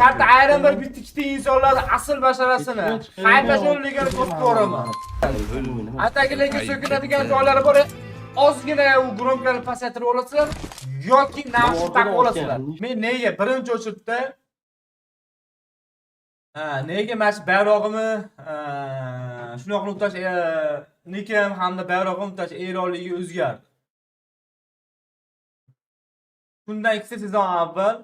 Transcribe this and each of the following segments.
Sharti ayrim bir bitta ikkita insonlarni asl basharasini hayfashonligini ko'rib ko'raman. Atagilarga so'kinadigan joylari bor. Ozgina u gromkani pasaytirib olasizlar yoki naushnik taqib olasizlar. Men nega birinchi очередda ha, nega mana shu bayrog'imni shunaqa qilib tash nikim hamda bayrog'im tash Eronligiga o'zgardi. Shundan 2 sezon avval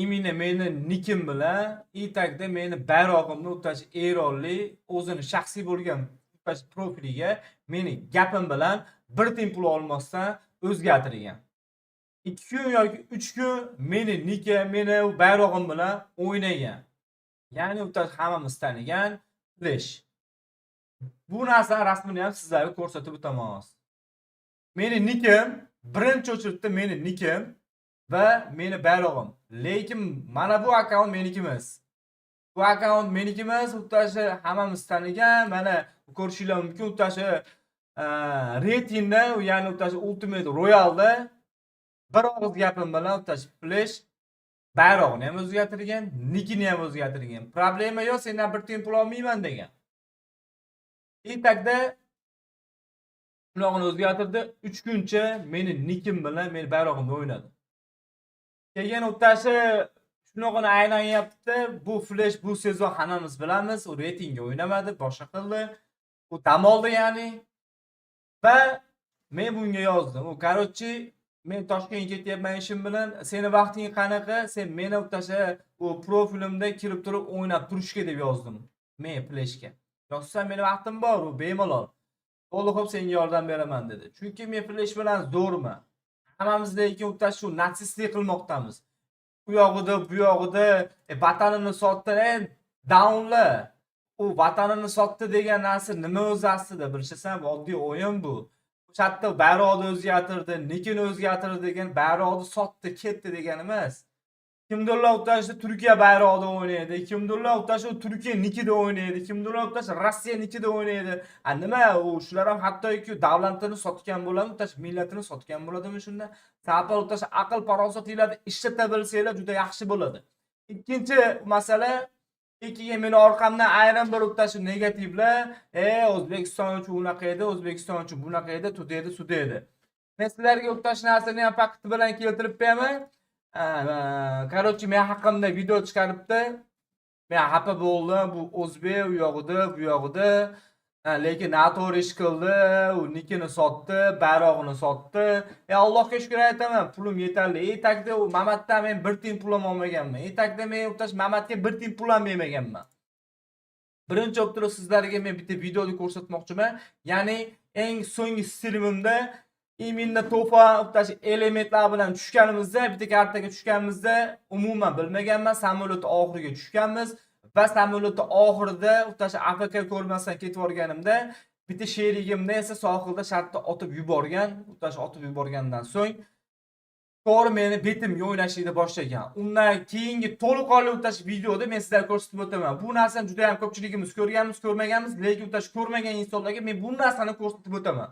именно meni nikim bilan itakda meni bayrog'imni utash Eronlik o'zini shaxsiy bo'lgan utash profiliga meni gapim bilan bir tiyin pul olmasdan o'zgartirgan. 2 kun yoki 3 kun meni nikim, meni u bayrog'im bilan o'ynagan. Ya'ni utash hammamiz tanigan Flash. Bu narsani rasmini ham sizlarga ko'rsatib o'taman hozir. Meni nikim, birinchi очередda meni nikim va meni bayrog'im. Lekin mana bu akkaunt meniki emas. Bu akkaunt meniki emas, utashi hammamiz tanigan, mana ko'rishinglar mumkin, utashi reytingda, ya'ni utashi Ultimate Royalda bir og'iz gapim bilan utashi Flash bayrog'ini ham o'zgartirgan, nikini ham o'zgartirgan. Problema yo'q, sendan bir tiyin pul olmayman degan. И тогда shunog'ini o'zgartirdi. 3 kuncha meni nikim bilan meni bayrog'imda o'ynadi. Keyin utashi shunog'ini aylanyapti. Bu Flash bu sezon hammamiz bilamiz, u reytingga o'ynamadi, boshqa qildi. U dam oldi ya'ni. Va men bunga yozdim. U короче, men Toshkentga ketyapman ishim bilan. Seni vaqting qanaqa? Sen meni o'tasha u profilimda kirib turib o'ynab turishga deb yozdim. Men Flashga. Yozsam meni vaqtim bor, u bemalol. Bo'ldi, xo'p, senga yordam beraman dedi. Chunki men Flash bilan zo'rman. Hammamiz lekin o'tash shu natsistlik qilmoqdamiz. U yog'ida, bu yog'ida vatanini sotdi, downlar. U vatanini sotdi degan narsa nima o'zi aslida bilishasan, bu oddiy o'yin bu. O'sha yerda bayroqni o'zgartirdi, nikini o'zgartirdi degan bayroqni sotdi, ketdi degani emas. Kimdirlar o'tashda Turkiya bayrog'ida o'ynaydi, kimdirlar o'tashda Turkiya nikida o'ynaydi, kimdirlar o'tashda Rossiya nikida o'ynaydi. A nima u shular ham hattoki davlatini sotgan bo'ladimi, o'tash millatini sotgan bo'ladimi shunda? Sal o'tash aql farosatinglarni ishlata bilsanglar juda yaxshi bo'ladi. Ikkinchi masala, keyin meni orqamdan ayrim bir o'tash negativlar, O'zbekiston uchun unaqa edi, O'zbekiston uchun bunaqa edi, tut edi, sut edi. Men sizlarga o'tash narsani ham fakti bilan keltirib beraman. Короче, men haqimda video chiqaribdi. Men xafa bo'ldim, bu o'zbek u yog'ida, bu yog'ida. Lekin noto'g'ri ish qildi, u nikini sotdi, bayrog'ini sotdi. Allohga shukr aytaman, pulim yetarli. Tagda u Mamatdan men bir tiyin pul ham olmaganman. Tagda men o'tash Mamatga bir tiyin pul ham bermaganman. Birinchi bo'lib turib sizlarga men bitta videoni ko'rsatmoqchiman. Ya'ni eng so'nggi strimimda именно to'fa o'tash elementlar bilan tushganimizda, bitta kartaga tushganimizda umuman bilmaganman, samolyot oxiriga tushganmiz va samolyotni oxirida o'tash AFK ko'rmasdan ketib yuborganimda bitta sherigimni esa sohilda shartta otib yuborgan, o'tash otib yuborgandan so'ng to'g'ri meni betimga o'ynashlikni boshlagan. Undan keyingi to'laqonli o'tash videoda men sizlarga ko'rsatib o'taman. Bu narsani juda ham ko'pchiligimiz ko'rganmiz, ko'rmaganmiz, lekin o'tash ko'rmagan insonlarga men bu narsani ko'rsatib o'taman.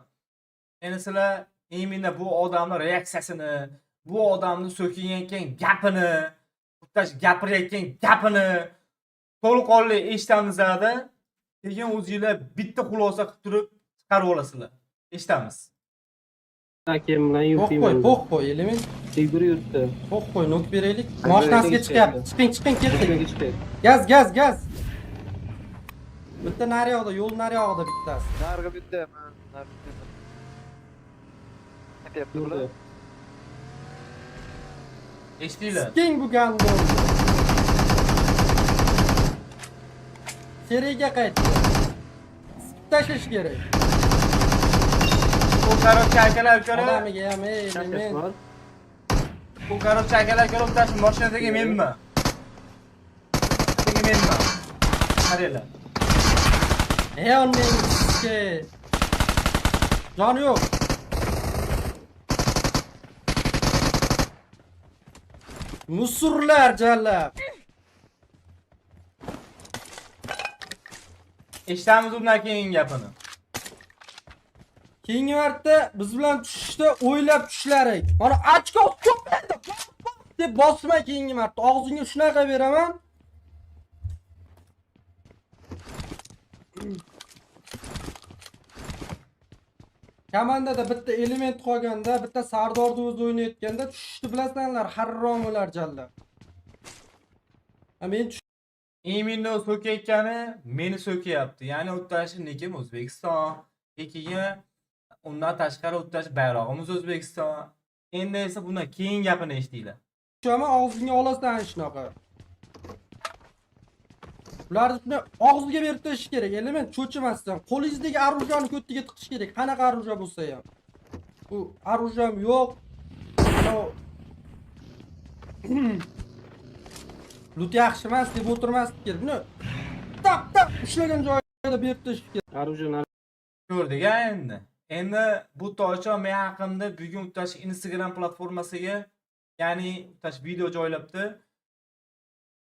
Endi sizlar именно bu odamni reaksiyasini, bu odamni so'kayotgan gapini, o'tash gapirayotgan gapini to'laqonli eshitamizda, keyin o'zinglar bitta xulosa qilib turib chiqarib olasizlar. Eshitamiz. Akem bilan Po'q qo'y, yuribman. po'q qo'y, element. Tegir yuribdi. Po'q qo'y, nok beraylik. Mashinasiga chiqyapti. Chiqing, chiqing, ketdik. Nimaga chiqyapti? Gaz, gaz, gaz. Bitta naryoqda, yo'l naryog'ida bittasi. Narg'i bitta, man narg'i bitta. Ketyapti Yurdi. bular. Eshitdinglar. Siking bu gandon. Seriga qaytdi. Sikib tashlash kerak. U короче akalar ukalar, Odamiga ham ey, Shafqat men. bor. u короче akalar ukalar o'tash mashinadagi menman. Mashinadagi menman. Qaranglar. Ey, onning sizga. Joni yo'q. Musurlar jallab. Eshitamiz undan keyingi gapini. Keyingi marta biz bilan tushishda o'ylab tushlaring. Mana ochko ko'p endi. Deb bosma keyingi marta. Og'zingga shunaqa beraman. Komandada bitta element qolganda, bitta Sardorni o'zi o'ynayotganda tushishni bilasanlar, harrom ular jalla. Ha, men Именно so'kayotgani meni so'kayapti. Ya'ni o'ttashi nikim O'zbekiston. Keyin undan tashqari o'ttash bayrog'imiz O'zbekiston. Endi esa bundan keyin gapini eshitinglar. Tushaman, og'zingga olasan shunaqa. Ularni shunday og'ziga berib tashlash kerak, element cho'chimasdan. Qo'lingizdagi оружие ni ko'tiga tiqish kerak, qanaqa оружие bo'lsa ham. Bu оружие m yo'q. Loot yaxshi emas deb o'tirmaslik kerak. Buni tap tap ushlagan joyida berib tashlash kerak. Оружие Ko'rdik a endi. Endi bu toycha men haqimda bugun utash Instagram platformasiga, ya'ni utash video joylabdi.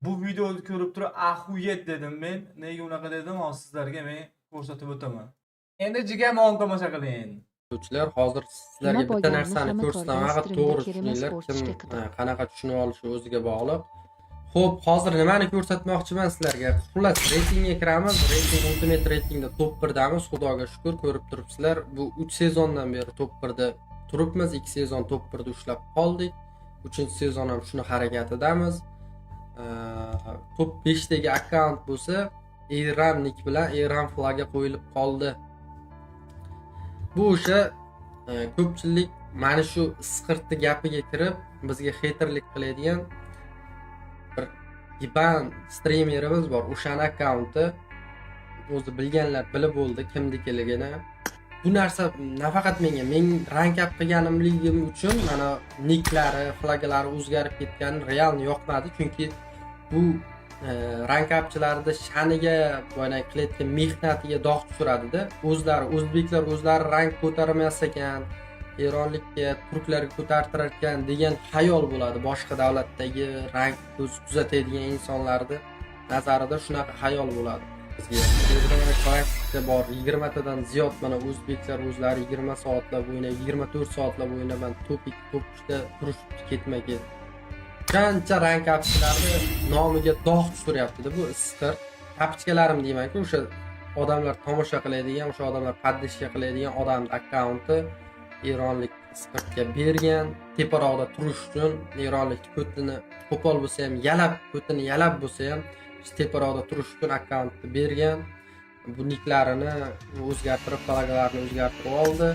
Bu videoni ko'rib turib охуеть dedim men. Nega unaqa dedim, hozir sizlarga men ko'rsatib o'taman. Endi jigar tomosha qiling. Suvchilar, hozir sizlarga Nima bitta bo'lganini narsani hamma ko'rsataman, ko'rgan, faqat streamda to'g'ri kerak emas tushuninglar, kim ko'rsatishga qidiq. Qanaqa tushunib olishi o'ziga bog'liq. Xo'p, hozir nimani ko'rsatmoqchiman sizlarga? Xullas, reytingga kiramiz. Reyting, Ultimate reytingda top 1 damiz, Xudoga shukur, ko'rib turibsizlar. Bu 3 sezondan beri top 1 da turibmiz, 2 sezon top 1 da ushlab qoldik. 3-sezon ham shuni harakatidamiz. Top 5 dagi akkaunt bo'lsa, Eron nik bilan Eron flagi qo'yilib qoldi. Bu o'sha ko'pchilik mana shu isqirtni gapiga kirib bizga хейтер lik qiladigan bir ебан streamerimiz bor. O'shani akkaunti, o'zi bilganlar bilib bo'ldi kimnikiligini. Bu narsa nafaqat menga, men rank up qilganimligim uchun mana niklari, flaglari o'zgarib ketgani real yoqmadi, chunki bu rank upchilarni sha'niga, boyagi qilayotgan mehnatiga dog' tushiradida. O'zlari o'zbeklar o'zlari rank ko'tarmas ekan, eronlikka, turklarga ko'tartirar ekan degan xayol bo'ladi. Boshqa davlatdagi rank kuzatadigan insonlarni nazarida shunaqa xayol bo'ladi. Bizga mana klassika bor, 20 tadan ziyod mana o'zbeklar o'zlari 20 soatlab o'ynab, 24 soatlab o'ynab, mana top 2, top 3da turishibdi ketma ket. Qancha rank upchilarni nomiga dog' tushiryaptida bu isqir. Тапочка larim deymanku, o'sha odamlar tomosha qiladigan, o'sha odamlar поддержка qiladigan odamni akkaunti eronlik isqirtga bergan, teparoqda turish uchun. Eronlik ko'tini qo'pol bo'lsa ham yalab, ko'tini yalab bo'lsa ham teparoqda turish uchun akkauntni bergan. Bu niklarini o'zgartirib, flaglarini o'zgartirib oldi.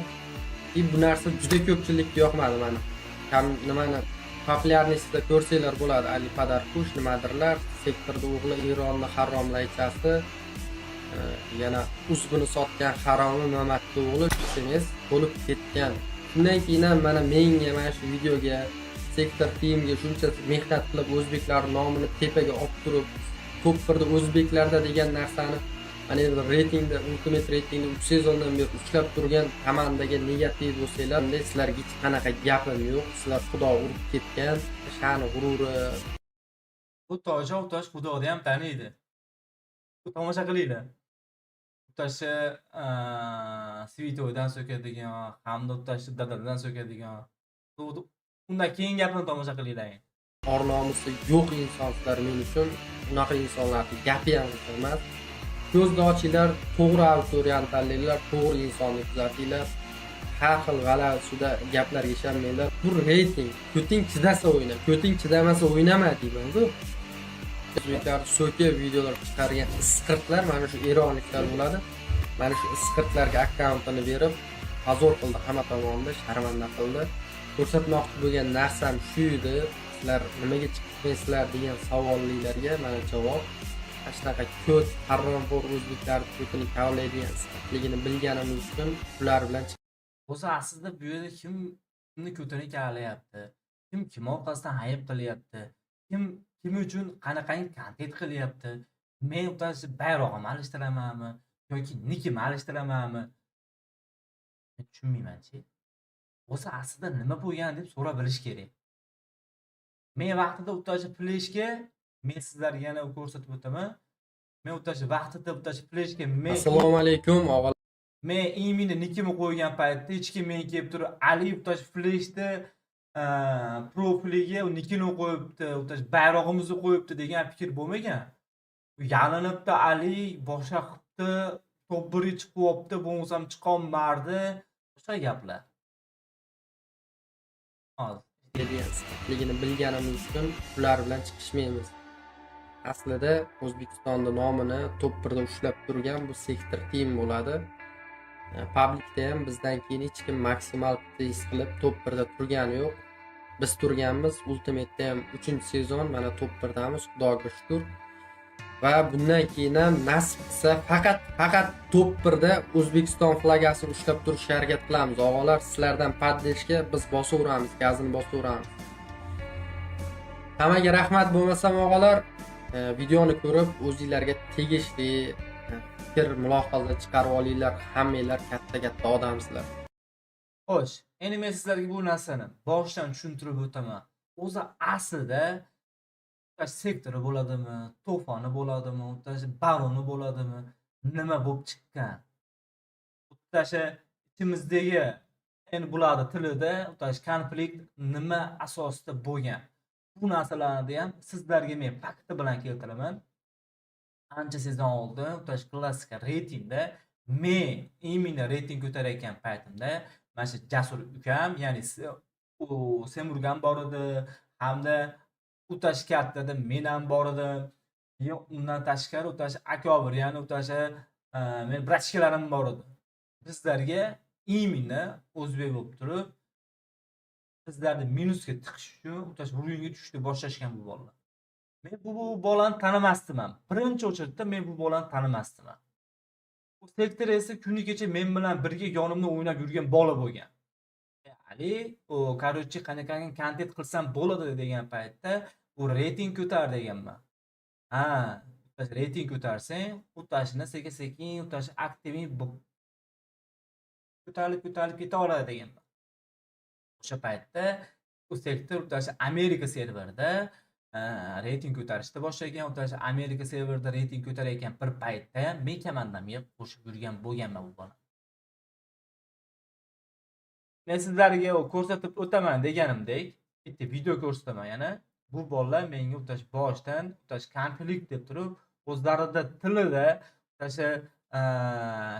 И bu narsa juda ko'pchilikka yoqmadi. Mana kam nimani популярность da ko'rsanglar bo'ladi: Ali Padarkush, nimadirlar, sektorda o'g'li, Eronni haromlaychasi, yana uzbini sotgan haromi Mamatni o'g'li SMS bo'lib ketgan. Shundan keyin ham mana menga, mana shu videoga, sektor teamga shuncha mehnat qilib, o'zbeklar nomini tepaga olib turib, top 1da o'zbeklarda degan narsani, mana endi reytingda, Ultimate reytingda 3 sezondan beri ushlab turgan komandaga negativ bo'lsanglar, unda sizlarga hech qanaqa gapim yo'q. Sizlar xudo urib ketgan sha'ni g'ururi. Bu toycha tosh xudoni ham taniydi. Bu tomosha qilinglar. Toshi Svitoydan so'kadigan hamda toshi dadadan so'kadigan. Undan keyin gapini tomosha qilinglar. Or nomusi yo'q insonsizlar. Men uchun unaqa insonlarni gapi ham qiziq emas. Ko'zni ochinglar, to'g'ri auditoriyani tanlanglar, to'g'ri insonni kuzatinglar, har xil g'alati gaplarga ishonmanglar. Bu reyting, ko'ting chidasa o'yna, ko'ting chidamasa o'ynama deyman-ku. O'zbeklar so'kib videolar chiqargan isqirtlar mana shu eronliklar bo'ladi. Mana shu isqirtlarga akkauntini berib, позор qildi, hamma tomonda sharmanda qildi. Ko'rsatmoqchi bo'lgan narsam shu edi. Sizlar nimaga chiqmaysizlar degan savollilarga mana javob. Mana shunaqa ko't haromxo'r o'zbeklar ko'tini kavlaydigan isqirtligini bilganimiz uchun ular bilan O'zi aslida bu yerda kim kimni ko'tini kavlayapti? Kim kim orqasidan hayib qilyapti? Kim kim uchun qanaqangi kontent qilyapti? Men o'tasi bayrog'imni alashtiramanmi yoki nikimni alashtiramanmi? Men tushunmayman-chi. O'zi aslida nima bo'lgan deb so'rab bilish kerak. Men vaqtida o'tashi fleshga, men sizlarga yana ko'rsatib o'taman. Men o'tashi vaqtida o'tashi fleshga men Assalomu alaykum, og'alar. Men именно nikimni qo'ygan paytda hech kim men kelib turib Aliyev tosh fleshni Profiliga nikini qo'yibdi, o'tash bayrog'imizni qo'yibdi degan fikr bo'lmagan. Yalinibdi Ali, boshqa qilibdi, top 1 ga chiqyapti, bo'lmasam chiqolmardi. Boshqa gaplar. Hozir. Degan sifatligini bilganimiz uchun ular bilan chiqishmaymiz. Aslida O'zbekistonni nomini top 1da ushlab turgan bu Sektor Team bo'ladi. Publikda ham bizdan keyin hech kim maksimal test qilib top 1da turgani yo'q. Biz turganmiz, Ultimate'da ham 3-sezon mana top 1damiz, Xudoga shukur. Va bundan keyin ham nasib qilsa faqat top 1da O'zbekiston флага sini ushlab turishga harakat qilamiz. Og'alar, sizlardan поддержка, biz bosaveramiz, gazini bosaveramiz. Hammaga rahmat bo'lmasam og'alar, videoni ko'rib o'zinglarga tegishli fikr, mulohaza chiqarib olinglar. Hammanglar katta-katta odamsizlar. Xo'sh, endi men sizlarga bu narsani boshidan tushuntirib o'taman. O'zi aslida o'tash sektori bo'ladimi, to'foni bo'ladimi, o'tash baroni bo'ladimi, nima bo'lib chiqqan? O'tasha ichimizdagi endi bularni tilida o'tash konflikt nima asosida bo'lgan? Bu narsalarni ham sizlarga men fakti bilan keltiraman. Ancha sezon oldin o'tash klassika reytingda men именно reyting ko'tarayotgan paytimda mana shu Jasur ukam, ya'ni u Semurgan bor edi, hamda Utash kattada men ham bor edim. Keyin undan tashqari Utash akobir, ya'ni Utasha men братишка larim bor edi. Bizlarga именно o'zbek bo'lib turib, bizlarni minusga tiqish uchun Utash уровень ga tushishni boshlashgan bu bolalar. Men bu bolani tanimasdim ham. Birinchi очередь da men bu bolani tanimasdim ham. Bu sektor esa kuni kecha men bilan birga yonimda o'ynab yurgan bola bo'lgan. Ali, u короче, qanaqangi kontent qilsam bo'ladi degan paytda u reyting ko'tar deganman. Ha, reyting ko'tarsang, u tashini sekin-sekin u tash aktiving ko'tarilib ko'tarilib keta oladi deganman. O'sha paytda u sektor o'tashi Amerika serverida reyting ko'tarishni boshlagan, o'tashi Amerika serverida reyting ko'tarayotgan bir paytda ham men komandamga qo'shib yurgan bo'lganman bu bolani. Men sizlarga ko'rsatib o'taman deganimdek, bitta video ko'rsataman yana. Bu bolalar menga o'tash boshdan o'tash konflikt deb turib, o'zlarida tilida o'sha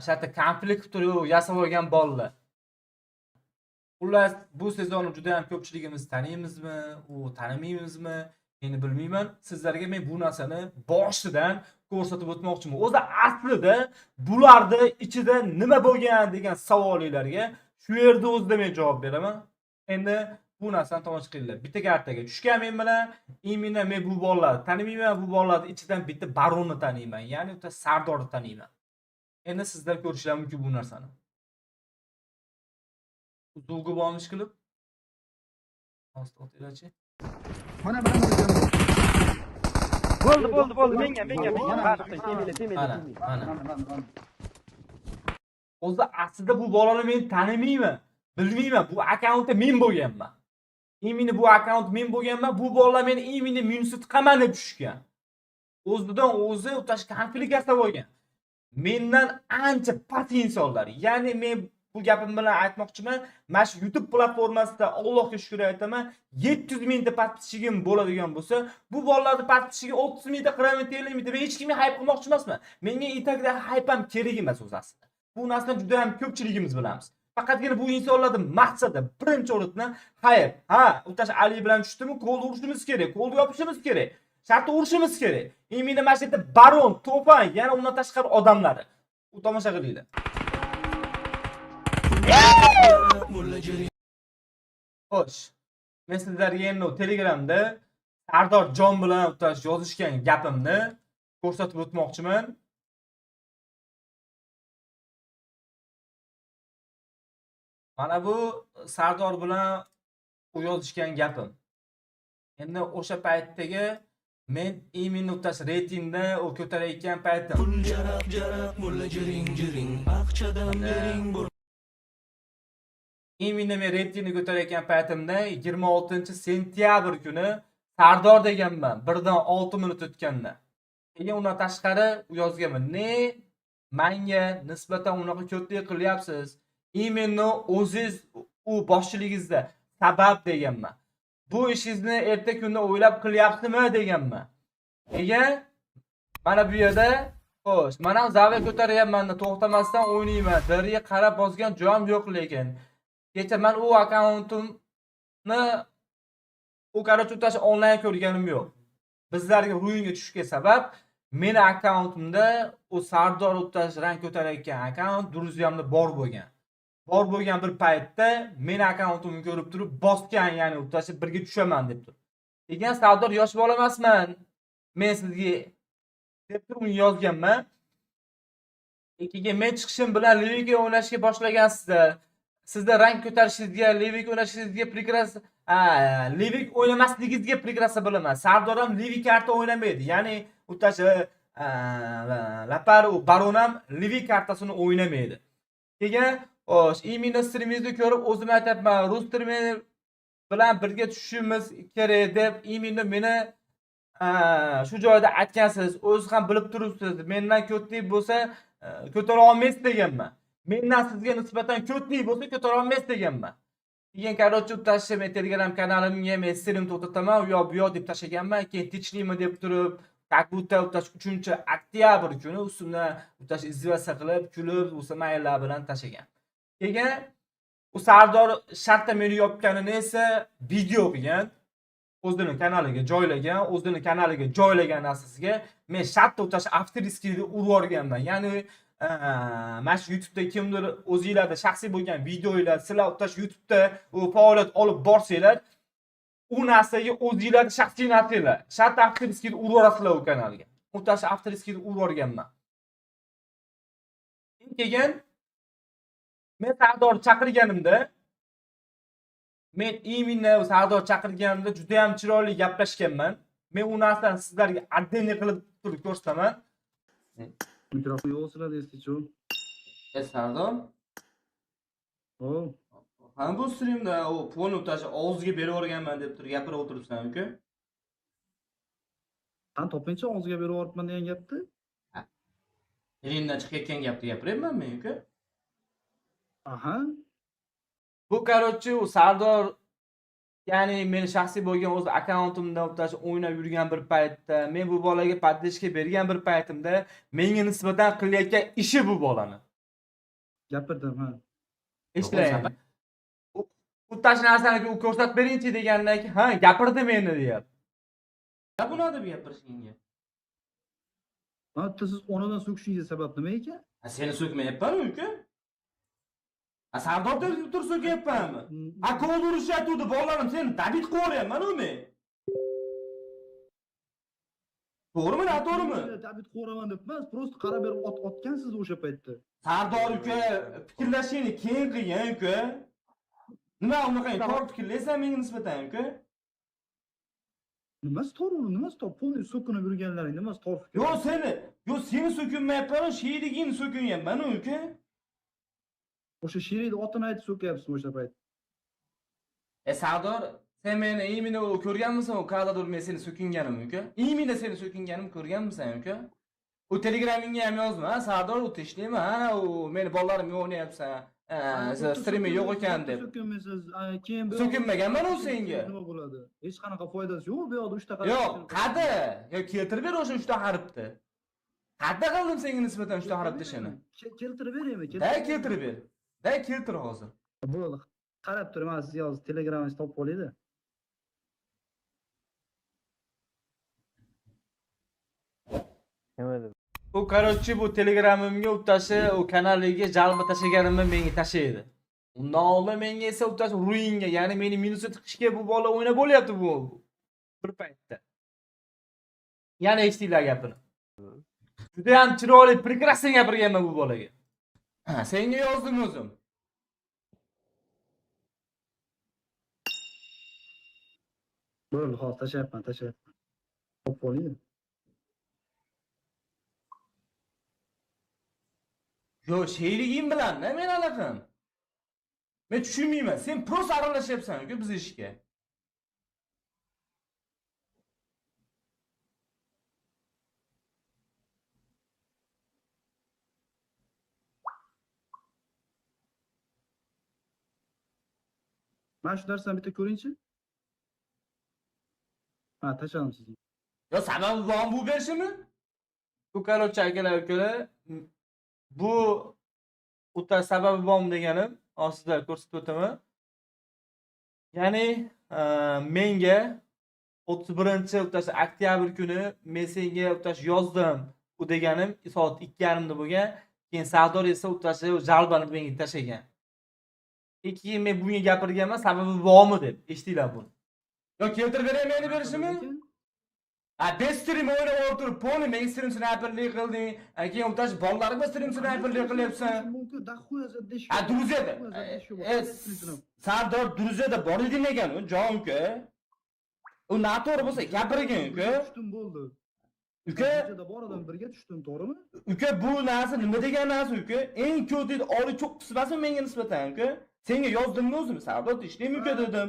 shartta konflikt qilib turib yasab olgan bolalar. Xullas, bu sezonni juda ham ko'pchiligimiz taniymizmi, u tanimaymizmi, endi bilmayman. Sizlarga men bu narsani boshidan ko'rsatib o'tmoqchiman. O'zi aslida bularni ichida nima bo'lgan degan savollarga shu yerda o'zida men javob beraman. Endi bu narsani tomosha qilinglar. Bitta kartaga tushgan men bilan, именно men bu bolalarni tanimayman, bu bolalarni ichidan bitta baronni taniyman, ya'ni bitta Sardorni taniyman. Endi sizlar ko'rishlar mumkin bu narsani. Звук i bormish qilib. Hozir to'xtanglarchi. Mana mana. Bo'ldi, bo'ldi, bo'ldi. Menga, menga, menga. Mana, mana. Mana mana mana. O'zi aslida bu bolani men tanimayman. Bilmayman. Bu akkauntda men bo'lganman. Именно bu akkaunt men bo'lganman. Bu bolalar meni именно minusga tiqaman deb tushgan. O'zidan o'zi o'tash konflikt yasab olgan. Mendan ancha past insonlar. Ya'ni men bu gapim bilan aytmoqchiman, mana shu YouTube platformasida Allohga shukr aytaman, 700 mingta подписчиг im bo'ladigan bo'lsa, bu bolalarni подписчиг i 30 mingta, 40 mingta, 50 mingta. Men hech kimga hayb qilmoqchi emasman. Menga itakda hayb ham kerak emas o'zi aslida. Bu narsani juda ham ko'pchiligimiz bilamiz. Faqatgina bu insonlarning maqsadi birinchi o'rinda hayb. Ha, Utash Ali bilan tushdimi, qo'lni urishimiz kerak, qo'lni yopishimiz kerak. Shartta urishimiz kerak. Именно mana shu yerda Baron, To'fon, yana undan tashqari odamlari. U tomosha qilinglar. Xo'sh, men sizlarga endi Telegramda Sardor Jon bilan utash yozishgan gapimni ko'rsatib o'tmoqchiman. Mana bu Sardor bilan u yozishgan gapim. Endi o'sha paytdagi men именно utash reytingda u ko'tarayotgan paytim. Mana. Именно men reytingni ko'tarayotgan paytimda 26 sentyabr kuni Sardor deganman, 1dan 6 minut o'tganda. Keyin undan tashqari yozganman. Ne manga nisbatan unaqa ko'tlik qilyapsiz? Именно o'ziz u boshchiligingizda Sabab deganman. Bu ishingizni erta kunda o'ylab qilyapsizmi deganman. Nega? Mana bu yerda xo'sh, men ham zavya ko'taryapman, to'xtamasdan o'ynayman. Dariga qarab bosgan joyim yo'q lekin. Kecha men u akkauntimni u короче utash onlayn ko'rganim yo'q. Bizlarga ruinga tushishga sabab meni akkauntimda u Sardor utash rang ko'tarayotgan akkaunt Druziyamda bor bo'lgan. Bor bo'lgan bir paytda meni akkauntimni ko'rib turib bosgan, ya'ni utashib birga tushaman deb turib. Degan Sardor yosh bola emasman. Men sizga deb turib uni yozganman. Keyin men chiqishim bilan Livika o'ynashga boshlagansizlar. Sizda rang ko'tarishingizga, Livik o'ynashingizga прекрасно, Livik o'ynamasligingizga прекрасно bilaman. Sardor ham Livik karta o'ynamaydi. Ya'ni utashi Lapar u Baron ham Livik kartasini o'ynamaydi. Keyin xo'sh, именно streamingizni ko'rib o'zim aytyapman, rus streamer bilan birga tushishimiz kerak deb именно meni shu joyda aytgansiz, o'zi ham bilib turibsiz. Mendan ko'tlik bo'lsa ko'tara olmaysiz deganman. Mendan sizga nisbatan ko'tlik bo'lsa ko'tara olmaysiz deganman. Keyin короче utashi men Telegram kanalimga men stream to'xtataman, u yoq bu yoq deb tashlaganman. Keyin tinchlikmi deb turib, как будто utash 3-oktyabr kuni ustimdan utash издеваться qilib, kulib, o'sha maylar bilan tashlagan. Keyin u Sardor shartta meni yopganini esa video qilgan, o'zini kanaliga joylagan, o'zini kanaliga joylagan narsasiga men shartta utash авторский ni urib yuborganman. Ya'ni mana shu YouTube'da kimdir o'zinglarda shaxsiy bo'lgan videolar, sizlar utash YouTube'da u faoliyat olib borsanglar, u narsaga o'zinglarni shaxsiy narsanglar. Shartta авторский ni urib yuborasizlar u kanalga. Utash авторский ni urib yuborganman. Keyin men Sardor chaqirganimda, men именно Sardor chaqirganimda juda ham chiroyli gaplashganman. Men u narsani sizlarga отдельно qilib turib ko'rsataman. Mikrofon yo'q sizlarda estichu. E Sardor, O, ha bu streamda u pulni utash og'ziga berib yuborganman deb turib gapirib o'tiribsan uka. Qani topingchi og'ziga berib yuboribman degan gapni. Tilingdan chiqayotgan gapni gapiryapman men uka. Aha. Bu короче u Sardor, ya'ni meni shaxsiy bo'lgan o'z akkauntimda utash o'ynab yurgan bir paytda, men bu bolaga поддержка bergan bir paytimda menga nisbatan qilayotgan ishi bu bolani. Gapirdim, ha. Eshitlang. U tash narsani u ko'rsatib beringchi degandan keyin, ha, gapirdi meni deyapti. Gap unaqa deb gapirishingga. Mana bitta siz onadan so'kishingizga sabab nima ekan? Ha, seni so'kmayapman uka. Ha, Sardor deb turib so'kyapmanmi? Ha, kol urishyapti bolalarim, seni добить qilib yuboryapman u men. To'g'rimi, noto'g'rimi? Добить qo'raman deb emas, просто qarab berib ot otgansiz o'sha paytda. Sardor uka, fikrlashingni keyin qilgin uka. Nima unaqa to'g'ri fikrlaysan menga nisbatan uka? Nimasi to'g'ri uni? Nimasi to'g'ri? Полный so'kinib yurganlaring nimasi to'g'ri fikr? Yo'q seni, yo'q seni so'kinmayapman, sherigingni so'kinyapman uka. O'sha sherikni otini aytib so'kyapsiz o'sha payt. E Sardor, sen meni именно u ko'rganmisan, u kadrda men seni so'kinganim uka? Именно seni so'kinganimni ko'rganmisan uka? U Telegramingga ham yozma, ha, Sardor, u tinchlikmi? Ha, u meni bolalarim o'ynayapsan. Ha, streami yo'q ekan deb. So'kinmaysiz, keyin bu So'kinmaganman u senga. Nima bo'ladi? Hech qanaqa foydasi yo'q, bu yoqda 3 ta harf. Yo'q, qadi. Yo, keltirib ber o'sha 3 ta harfni. Qadda qildim senga nisbatan 3 ta harfni ishini. Keltirib beraymi? Da keltirib ber. Da keltir hozir. Bo'ldi. Qarab tur, mana sizga hozir Telegram'ingizni topib olaydi. Nima deb? U короче bu Telegramimga utashi, u kanaliga jalba tashlaganimni menga tashlaydi. Undan oldin menga esa utash ruinga, ya'ni meni minusga tiqishga bu bola o'ynab bo'lyapti bu bir paytda. Yana eshitinglar gapini. Juda ham chiroyli, прекрасно gapirganman bu bolaga. Ha, senga yozdim o'zim. Bo'ldi, hozir tashlayapman, tashlayapman. Topib olaydi. Yo, sheriging bilan men aloqam. Men tushunmayman. Sen просто aralashyapsan-ku biz ishga. Mana shu narsani bitta ko'ringchi. Ha, tashladim sizni. Yo, sababi bormi bu berishimi? Bu, короче, akalar, ukalar, bu o'ta sababi bormi deganim, hozir sizlarga ko'rsatib o'taman. Ya'ni menga 31 o'tasi oktyabr kuni men senga o'tash yozdim u deganim soat 2:30 da bo'lgan. Keyin Sardor esa o'tashi жалоба ni menga tashlagan. Keyin men bunga gapirganman, sababi bormi deb. Eshitinglar buni. Yo, keltirib beray meni berishimi? Ha, без стрим o'ynab o'tirib, полный menga stream snayperlik qilding. Keyin o'tash bolalarimga stream snayperlik qilyapsan. Mumkin, дохуя задержка. Ha, друзья da. Sardor, друзья da bor eding ekan, u jon uka. U noto'g'ri bo'lsa gapirgin, uka. Tushdim, bo'ldi. Uka, Друзья da bor odam birga tushdim, to'g'rimi? Uka, bu narsa nima degan narsa, uka? Eng ko'p deydi, oliy cho'qqisi emasmi menga nisbatan, uka? Senga yozdimmi o'zim? Sardor, ishlaymi, uka, dedim.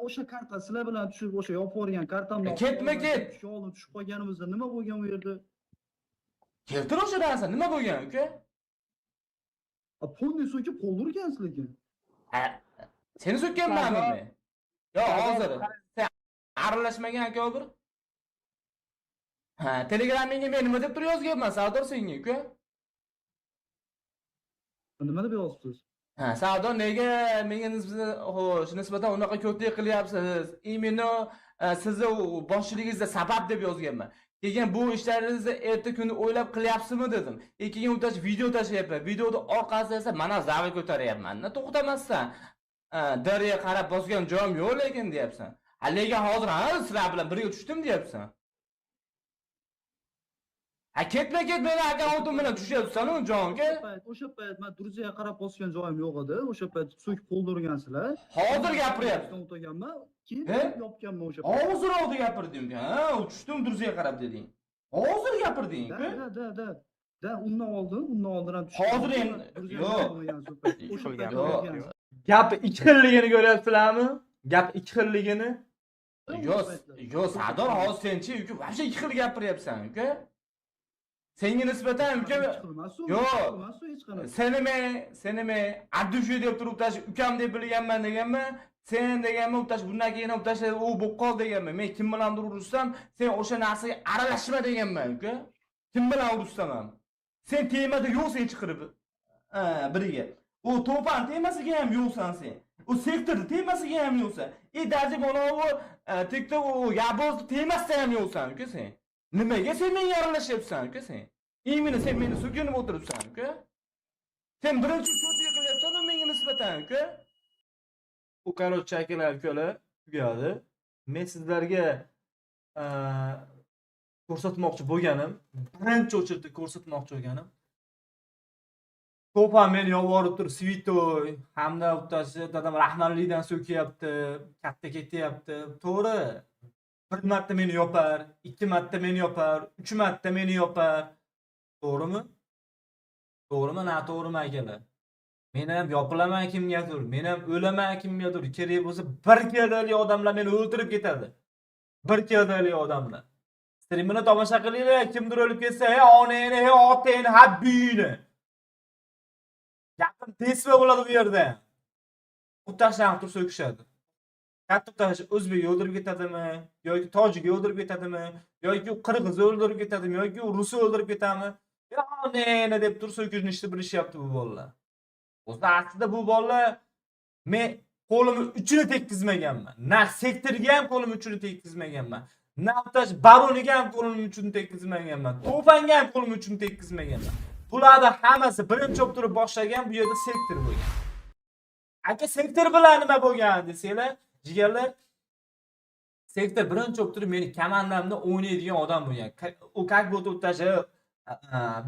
O'sha karta sizlar bilan tushib, o'sha yopib yuborgan kartamni. E, ketma ket. Tusha oldin tushib qolganimizda nima bo'lgan u yerda? Keltir o'sha narsa, nima bo'lgan, uka? A, полный so'kib qo'lni urgansiz lekin. Ha, seni so'kkanmanmi men? Yo, hozir. Sen aralashmagan, aka bir. Ha, Telegramingga men nima deb turib yozganman, Sardor, senga, uka? Nima deb yozibsiz? Ha, Sardor, nega menga nisbatan, xo'sh, nisbatan unaqa ko'tlik qilyapsiz? Именно sizni u boshchiligingizda sabab deb yozganman. Keyin bu ishlaringizni erta kuni o'ylab qilyapsizmi dedim. Keyin u video tashlayapman. Videoda orqasida esa mana зава ko'taryapman. To'xtamasdan. Darya qarab bosgan joyim yo'q lekin deyapsan. Ha, lekin hozir ha, sizlar bilan birga tushdim deyapsan. Ha, ketma ket meni akkauntim bilan tushyapsan-u, jon aka. O'sha payt men друзья ga qarab bosgan joyim yo'q edi. O'sha payt so'kib qo'lni urgansizlar. Hozir gapiryapsan. O'taganman, keyin E? yopganman o'sha payt. Hozir oldi gapirding. Ha, tushdim друзья ga qarab deding. Hozir gapirding. Да, да, да, да. Да, undan oldin ham tushdim. Hozir endi- Друзья ga yo'q. qaramagan shu payt. O'sha payt Yo'q. urgansiz. Gap ikki xilligini ko'ryapsizlarmi? Gap ikki xilligini. Yo'q, yo'q, Sardor, hozir senchi, uka, вообще ikki xil gapiryapsan, uka. Senga nisbatan, uka, yo'q. Hech qanaqa. Seni men Abdushu deb turib tash ukam deb bilganman deganman. Sen deganman, tash bundan keyin ham tash u bo'lib qol deganman. Men kim bilandir urushsam, sen o'sha narsaga aralashma deganman, uka. Kim bilan urushsam ham. Sen temada yo'qsan chiqirib biriga. U to'pan temasiga ham yo'qsan sen. U sektor temasiga ham yo'qsan. И даже mana u TikTok u yaboz temasida ham yo'qsan, uka, sen. Nimaga sen menga aralashyapsan, uka, sen? Именно sen meni so'kinib o'tiribsan, uka. Sen birinchi cho'tlik qilyapsan menga nisbatan, uka. U, короче, akalar, ukalar, tugadi. Men sizlarga ko'rsatmoqchi bo'lganim, birinchi очередь da ko'rsatmoqchi bo'lganim, To'pan meni yoborib turib святой hamda bittasi dadam rahmatlidan so'kyapti, katta ketyapti. To'g'ri. Bir marta meni yopar, ikki marta meni yopar, uch marta meni yopar. To'g'rimi? To'g'rimi, noto'g'rimi, akalar? Men ham yopilaman kimgadir, men ham o'laman kimgadir. Kerak bo'lsa bir keldali odamlar meni o'ldirib ketadi. Bir keldali odamlar. Strimini tomosha qilinglar, kimdir o'lib ketsa, hey onangni, hey otangni, ha buyini. Gapim tesva bo'ladi bu yerda. Uttashdan tursa so'kishadi. Katta tash o'zbek o'ldirib ketadimi yoki tojik o'ldirib ketadimi yoki qirg'iz o'ldirib ketadimi yoki rus o'ldirib ketadimi? Yo, ne deb tursa so'kinishni bilishyapti bu bolalar. O'zi aslida bu bolalar men qo'limni uchini tekkizmaganman. Na sektorga ham qo'limni uchini tekkizmaganman. Na tash baroniga ham qo'limni uchini tekkizmaganman. To'fanga ham qo'limni uchini tekkizmaganman. Bularni hammasi birinchi bo'lib turib boshlagan bu yerda sektor bo'lgan. Aka, sektor bilan nima bo'lgan desanglar, jigarlar, sektor birinchi bo'lib turib meni komandamda o'ynaydigan odam bo'lgan. U как будто o'ttashi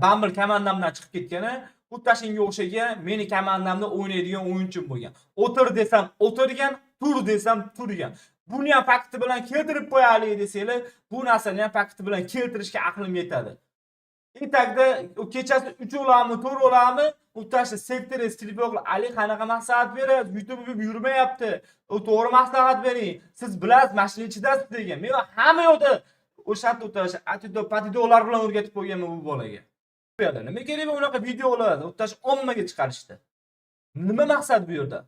Bumble komandamdan chiqib ketgani, xuddi shunga o'xshagan meni komandamda o'ynaydigan o'yinchim bo'lgan. O'tir desam o'tirgan, tur desam turgan. Buni ham fakti bilan keltirib qo'yaylik desanglar, bu narsani ham fakti bilan keltirishga aqlim yetadi. Etagda u kechasi 3 o'lami, 4 o'lami, u tashi sektor Stilbog Ali qanaqa maslahat beradi? YouTube yurmayapti. U to'g'ri maslahat bering. Siz bilasiz, mashina ichidasiz degan. Men hamma yoqda o'sha yerda o'tash atido patidolar bilan o'rgatib qo'yganman bu bolaga. Bu yerda nima kerak bu unaqa videolar o'tash ommaga chiqarishdi? Nima maqsad bu yerda?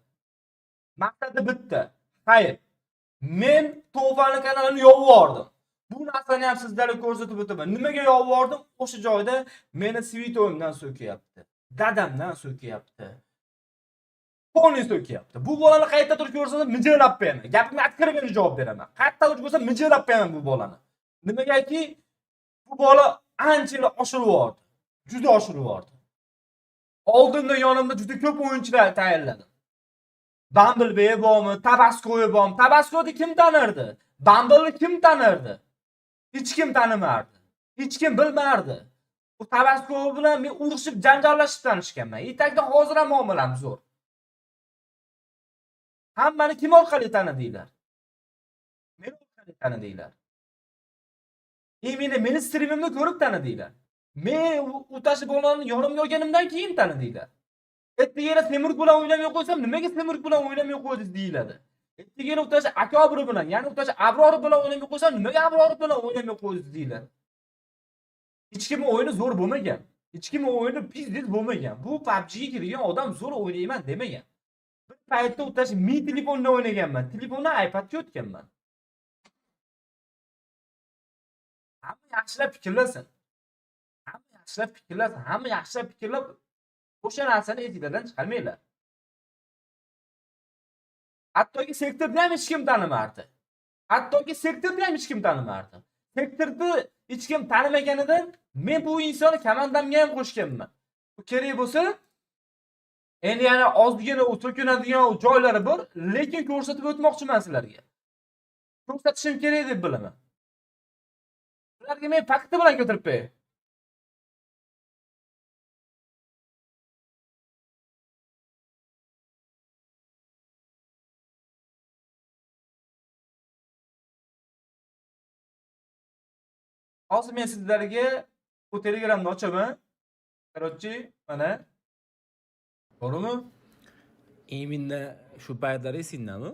Maqsadi bitta. Xayr. Men To'fani kanalini yopib yubordim. Bu narsani ham sizlarga ko'rsatib o'taman. Nimaga yopib yubordim? O'sha joyda meni svitoyimdan so'kayapti. Dadamdan so'kayapti. Poni so'kayapti. Bu bolani qayerdadir ko'rsam mijirlab qo'yaman. Gapimga открытый javob beraman. Qayerdadir ko'rsam mijirlab qo'yaman bu bolani. Nimagaki bu bola ancha oshirib yubordi. Juda oshirib yubordi. Oldinda yonimda juda ko'p o'yinchilar tayinladim. Bumblebee bormi, Tabasco'yi bormi? Tabasco'ni kim tanirdi? Bumble'ni kim tanirdi? Hech kim tanimardi. Hech kim bilmardi. Bu Tabasco bilan men urushib, janjallashib tanishganman. Yetakda hozir ham muomalam zo'r. Hammani kim orqali tanidinglar? Men orqali tanidinglar. Именно meni strimimni ko'rib tanidinglar. Men utashi bolani yonimga olganimdan keyin tanidinglar. Ertaga yana Semurg bilan o'ynamay qo'ysam, nimaga Semurg bilan o'ynamay qo'ydingiz deyiladi. Ertaga yana utashi Akobir bilan, ya'ni utashi Abror bilan o'ynamay qo'ysam, nimaga Abror bilan o'ynamay qo'ydingiz deyiladi. Hech kimning o'yini zo'r bo'lmagan. Hech kimning o'yini пиздец bo'lmagan. Bu PUBG'ga kirgan odam zo'r o'ynayman demagan. Bir paytda utashi Mi telefonda o'ynaganman. Telefondan iPadga o'tganman. Hamma yaxshilab fikrlasin. Hamma yaxshilab fikrlasin. Hamma yaxshilab fikrlab o'sha narsani esinglardan chiqarmanglar. Hattoki sektorni ham hech kim tanimardi. Hattoki sektorni ham hech kim tanimardi. Sektorni hech kim tanimaganidan men bu insonni komandamga ham qo'shganman. Bu kerak bo'lsa, endi yana ozgina u to'kinadigan joylari bor, lekin ko'rsatib o'tmoqchiman sizlarga. Ko'rsatishim kerak deb bilaman. Sizlarga men fakti bilan ko'tarib qo'yay. Hozir men sizlarga bu Telegramni ochaman. Короче, mana. To'g'rimi? Именно shu paytlar esingdami?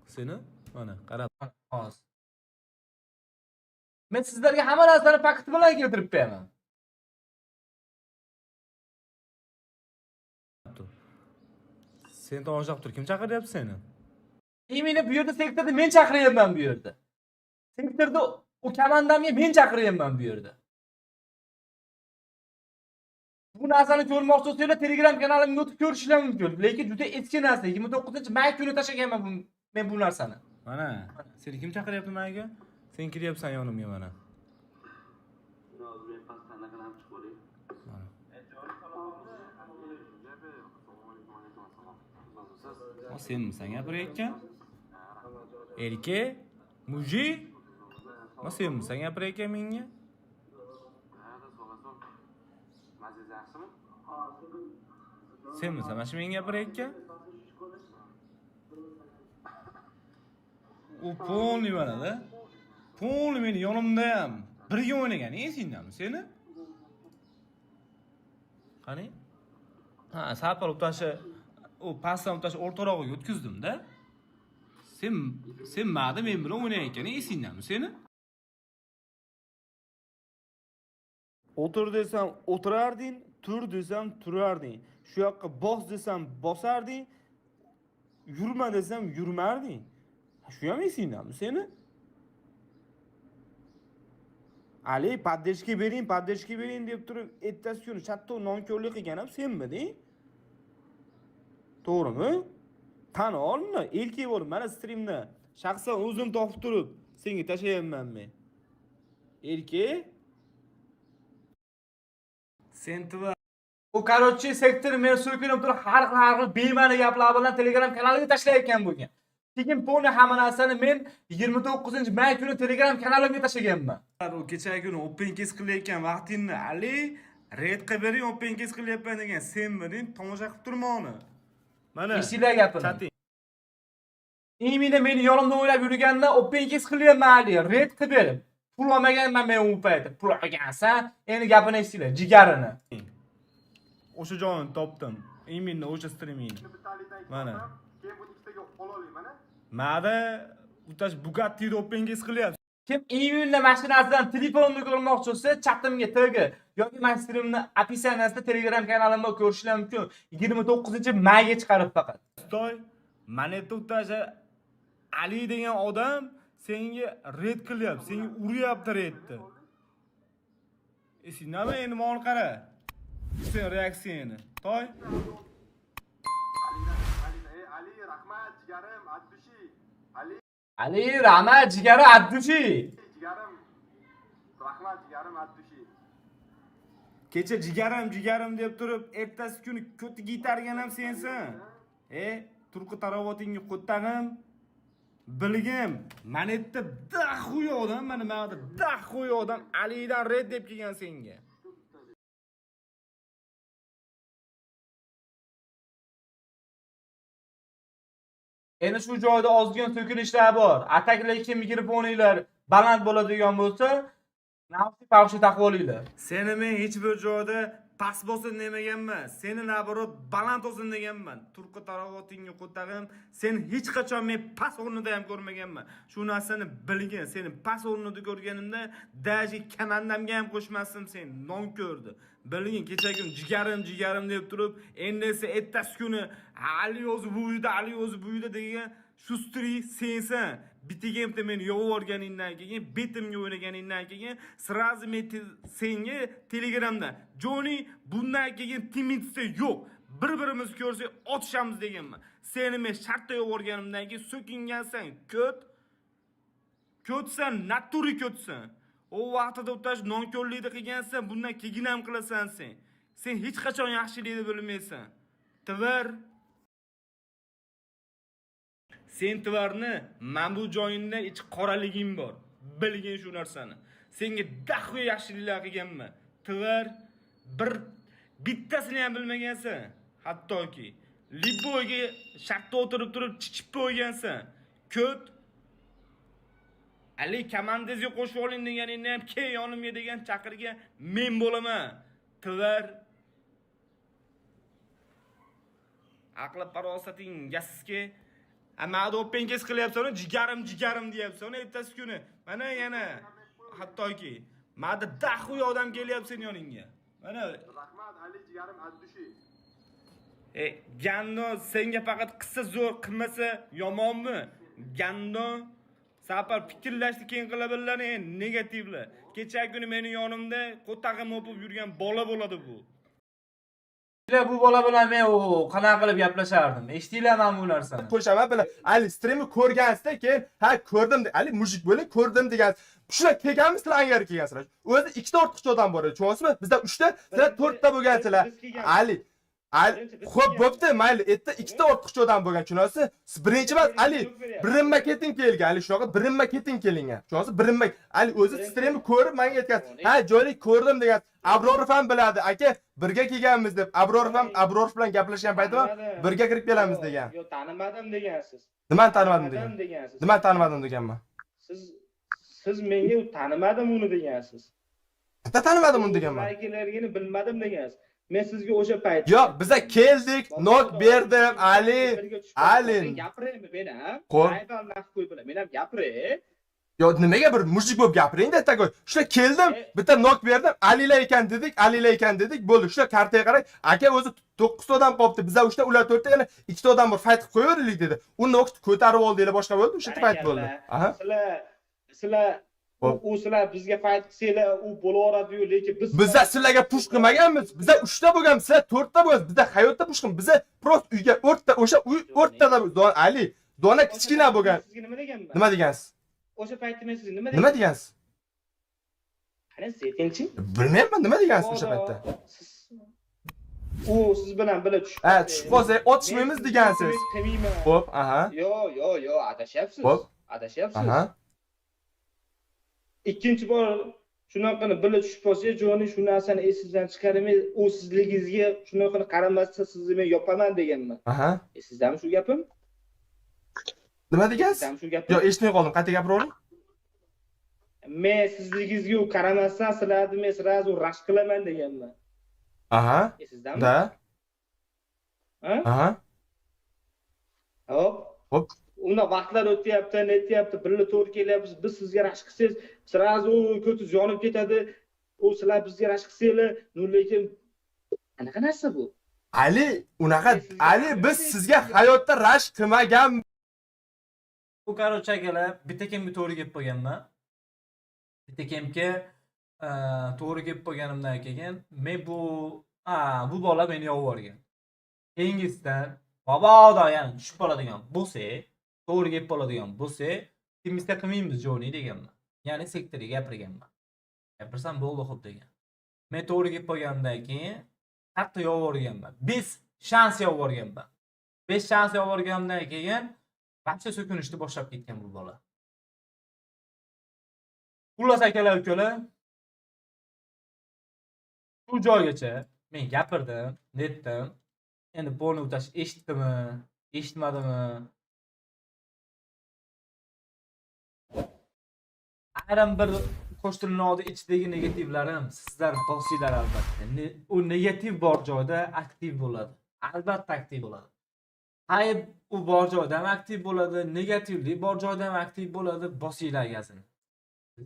Seni? Mana qarab. Hozir. Men sizlarga hamma narsani fakt bilan keltirib beraman. Tur. Sen tomosha qilib tur. Kim chaqiryapti seni? Именно bu yerda sektorda men chaqiryapman bu yerda. Sektorda u komandamga men chaqiryapman bu yerda. Bu narsani ko'rmoqchi bo'lsanglar Telegram kanalimga o'tib ko'rishinglar mumkin. Lekin juda eski narsa. 29-may kuni tashlaganman men bu narsani. Mana, seni kim chaqiryapti menga? Sen kiryapsan yonimga mana. Mana. O senmisan gapirayotgan? Erke, мужик? O senmisan gapirayotgan menga? Senmisan mana shu menga gapirayotgan? U полный mana-da. Полный meni yonimda ham birga o'ynagan esingdami seni? Qani? Ha, sal utashi u pastdan utashi o'rtarog'iga o'tkazdim-da. Sen ma'da men bilan o'ynayotgan esingdami seni? O'tir desam o'tirarding, tur desam turarding. Shu yoqqa bos desam bosarding, yurma desam yurmarding. Shu ham esingdami seni? Ali, поддержка bering, поддержка bering deb turib, ertasi kuni chatda nonko'rlik qilgan ham senmiding? To'g'rimi? Tan olma, erkak bo'lib mana streamda shaxsan o'zim topib turib senga tashlayapman men. Erkak Sen tva U короче sektor men so'kinib turib har xil har xil bema'ni gaplar bilan Telegram kanaliga tashlayotgan bo'lgan. Keyin полный hamma narsani men 29-may kuni Telegram kanalimga tashlaganman. U kecha kuni open case qilayotgan vaqtingni Ali red qilib bering, open case qilyapman degan senmiding? Tomosha qilib turma uni. Mana. Esinglar gapini. Chating. Именно meni yonimda o'ynab yurganda open case qilyapman Ali, red qilib berib. Pul olmaganman men u paytda. Pul olgansan, endi gapini esinglar, jigarini. O'sha joyini topdim. Именно o'sha streamingni. Mana. Mada utash Bugatti'da open case qilyapti. Kim именно mana shu narsadan telefonimni ko'rmoqchi bo'lsa, chatimga TG yoki mana streamni описание sida Telegram kanalimda ko'rishlar mumkin. 29-mayga chiqarib faqat. Stoy. Mana yerda o'tasha Ali degan odam senga red qilyapti, senga uryapti redni. Esingdami endi mol qara. Sen reaksiyani. Toy. Ali rahmat jigari addushi. Kecha jigarim jigarim deb turib, ertasi kuni ko'tiga itargan ham sensan. Turqi tarovatingga qo'ttag'im. Bilgim, mana yerda daxuy odam, mana yerda daxuy odam Alidan red deb kelgan senga. Endi shu joyda ozgina so'kinishlar bor. Ataklar mikrofoninglar baland bo'ladigan bo'lsa, nafsi pavshi taqib olinglar. Seni men hech bir joyda past bo'lsin demaganman. Seni naborot baland olsin deganman. Turqi tarovatingga qo'tag'im, sen hech qachon men past o'rnida ham ko'rmaganman. Shu narsani bilgin. Seni past o'rnida ko'rganimda daji kamandamga ham qo'shmasdim sen non ko'rdi. Bilgin, kecha kun jigarim jigarim deb turib, endi esa ertasi kuni Ali o'zi bu uyda, Ali o'zi bu uyda degan shustri sensan. Bitiga meni yovib yuborganingdan keyin, betimga o'ynaganingdan keyin sразу men senga Telegramda Joni bundan keyin timitsa yo'q. Bir-birimizni ko'rsak otishamiz deganman. Seni men shartta yovib yuborganimdan keyin so'kingansan, ko't. Ko'tsan, naturi ko'tsan. O vaqtida o'tash nonko'rlikni qilgansan, bundan keyin ham qilasan sen. Sen hech qachon yaxshilikni bilmaysan. Tvar. Sen tvarni mana bu joyingda ich qoraliging bor. Bilgin shu narsani. Senga daxu yaxshiliklar qilganman. Tvar bir bittasini ham bilmagansan. Hattoki Liboyga shartta o'tirib turib chichib qo'ygansan. Ko't. Ali komandangizga qo'shib oling deganingni ham kel yonimga degan chaqirgan men bo'laman. Tvar. Aqli farosating yassiga. Mana open case qilyapsan, jigarim jigarim deyapsan, ertasi kuni mana yana hattoki mana daxuy odam kelyapti sen yoningga. Mana Rahmat Ali jigarim addushi. Gando senga faqat qissa zo'r qilmasa yomonmi? Gando safar fikrlashni keyin qila biladi, negativlar. Kecha kuni meni yonimda qo'tag'im o'pib yurgan bola bo'ladi bu. Bu bola bilan men u qanaqa qilib gaplashardim. Eshitdinglar mana bu narsani. Qo'shaman bilan Ali streamni ko'rgansizda keyin ha ko'rdim Ali mujik bo'lib ko'rdim degan. Shular kelganmiz, sizlar angari kelgansizlar. O'zi ikkita ortiqcha odam bor edi, tushunyapsizmi? Bizda 3 ta, sizlar 4 ta bo'lgansizlar. Ali xo'p, bo'pti, mayli, erta ikkita ortiqcha odam bo'lgan, tushunyapsiz? Siz birinchi emas, Ali birinma ketin kelgan, Ali shunaqa birinma ketin kelingan. Tushunyapsiz? Birinma Ali o'zi streamni ko'rib menga aytgan. Ha, joylik ko'rdim degan. Abrorov ham biladi, aka, birga kelganmiz deb. Abrorov ham Abrorov bilan gaplashgan paytim ham birga kirib kelamiz degan. Yo'q, tanimadim degansiz. Nimani tanimadim degan? Degansiz. Nimani tanimadim deganman? Siz menga tanimadim uni degansiz. Bitta tanimadim uni deganman. Aytganligini bilmadim degansiz. Men sizga o'sha payt. Yo'q, biza keldik, nok berdim, Ali. Ali. Gapiraymi men ham? Qo'y. Ayban naq qo'y bilan. Men ham gapiray. Yo, nimaga bir mujik bo'lib gapiring-da, takoy. Shular keldim, bitta nok berdim, Alila ekan dedik, Alila ekan dedik, bo'ldi. Shular kartaga qarang, aka o'zi 9 ta odam qolibdi, biza 3 ta, ular 4 ta, yana 2 ta odam bor, fayt qilib qo'yaveraylik dedi. U nokni ko'tarib oldi, boshqa bo'ldi, o'sha fayt bo'ldi. Aha. Sizlar u sizlar bizga fayt qilsanglar, u bo'laveradi-yu, lekin biz Bizda sizlarga push qilmaganmiz. Bizda 3 ta bo'lganmiz, sizlar 4 ta bo'lgansiz. Bizda hayotda push qilmagan. Bizda prost uyga o'rta, o'sha uy o'rtada Ali, dona kichkina bo'lgan. Sizga nima deganman? Nima degansiz? O'sha paytda men sizga nima deganman? Nima degansiz? Qani siz aytingchi? Bilmayman, nima degansiz o'sha paytda? Siz u siz bilan birga tushib. Ha, tushib qolsak otishmaymiz degansiz. Qilmayman. Xo'p, aha. Yo, adashyapsiz. Xo'p. Adashyapsiz. Aha. Ikkinchi bor shunaqa qilib birga tushib qolsangiz, Joni shu narsani esingizdan chiqarmay, u sizligingizga shunaqa qilib qaramasdan sizni men yopaman deganman. Aha. Esingizdanmi shu gapim? Nima degansiz? Esingizdanmi shu gapim? Yo'q, eshitmay qoldim. Qayta gapiravering. Men sizligingizga u qaramasdan sizlarni men sразу rashk qilaman deganman. Aha. Esingizdanmi? Da. Ha? Aha. Hop. Hop. Unda vaqtlar o'tyapti, netyapti, birga to'g'ri kelyapmiz. Biz sizga rashk qilsangiz, sразу ko'tingiz yonib ketadi. U sizlar bizga rashk qilsanglar, no lekin qanaqa narsa bu? Ali unaqa, Ali, biz sizga hayotda rashk qilmagan. Bu, короче, akalar, bitta kimga to'g'ri kelib qolganman. Bitta kimga to'g'ri kelib qolganimdan keyin men bu bola meni yovib yuborgan. Keyingisidan mabodo yana tushib qoladigan bo'lsak, to'g'ri kelib qoladigan bo'lsak, kimista qilmaymiz, Joni, deganman. Ya'ni sektorga gapirganman. Gapirsam bo'ldi, xo'p, degan. Men to'g'ri kelib qolganimdan keyin qattiq yovib yuborganman. 5 shans yovib yuborganman. 5 shans yovib yuborganimdan keyin barcha so'kinishni boshlab ketgan bu bola. Xullas, akalar, ukalar, shu joygacha men gapirdim, netdim. Endi polni utash eshitdimi, eshitmadimi? Ayrim bir qo'shtirnoqni ichidagi negativlarim sizlar bosinglar albatta. U negativ bor joyda aktiv bo'ladi. Albatta aktiv bo'ladi. Hayb u bor joyda ham aktiv bo'ladi, negativlik bor joyda ham aktiv bo'ladi, bosinglar gazini.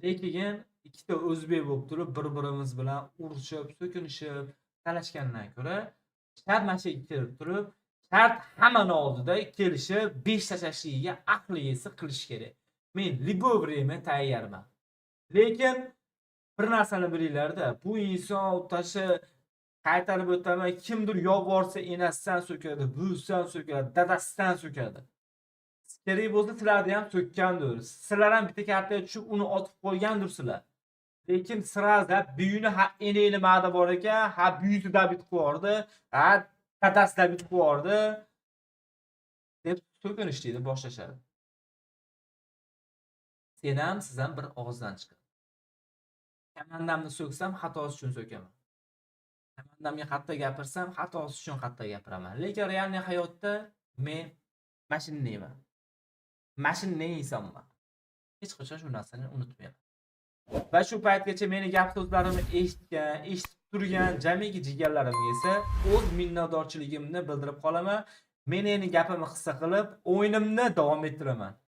Lekin ikkita o'zbek bo'lib turib bir-birimiz bilan urushib, so'kinishib, talashgandan ko'ra shart mana shu yerga kelib turib, shart hammani oldida kelishib, besh tashlashligiga aqli yetsa qilish kerak. Men любой время tayyorman. Lekin bir narsani bilinglarda, bu inson tashi qaytarib o'taman, kimdir yolvorsa enasidan so'kadi, buvisidan so'kadi, dadasidan so'kadi. Kerak bo'lsa sizlarni ham so'kkandir. Sizlar ham bitta kartaga tushib uni otib qo'ygandirsizlar. Lekin сразу buyini ha enangni ma'da bor ekan, ha buyisi добить qilib yubordi, ha dadasi добить qilib yubordi deb so'kinishlikni boshlashadi. Sen ham, siz ham bir og'izdan chiqadi. Komandamni so'ksam xatosi uchun so'kaman. Komandamga qattiq gapirsam xatosi uchun qattiq gapiraman. Lekin реальный hayotda men mashinniman. Mashinli insonman. Hech qachon shu narsani unutmayman. Va shu paytgacha meni gap so'zlarimni eshitgan, eshitib turgan jamiki jigarlarimga esa o'z minnatdorchiligimni bildirib qolaman. Men endi gapimni hissa qilib, o'yinimni davom ettiraman.